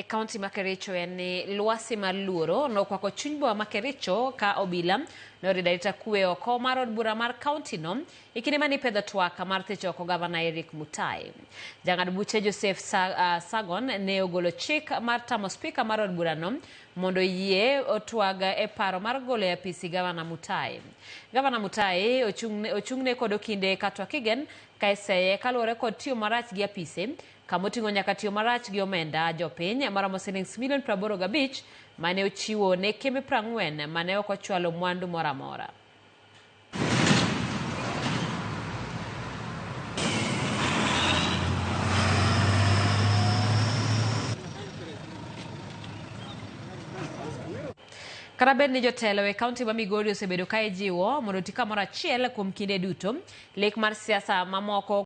kaunti ma Kericho en ni lwasi mar luoro nokwako chuny boma ma Kericho ka obila norido arita kwe oko mar od bura mar kaunti no e kinde mane ipedho twak mar thicho oko gavana Eric Mutai. Jang'ad buche Joseph Sagon ne ogolo chik mar tamo spika mar od burano mondo oyie otwag e paro mar golo e apisi gavana Mutai. Gavana Mutai ochung'ne kod okinde Katwa Kigen ka iseye kaluwore kod tiyo marach gi apise kamoting'o nyaka tiyo marach gi omenda jopiny maromo silings milion 85 mane ochiwo ne kembe 40 mane ok ochwalo mwandu moro amora. Kata bed ni jotelo e kaunti ma Migori osebedo ka ijiwo mondo oti kamoro achiel kuom kinde duto, lek mar siasa mamoko.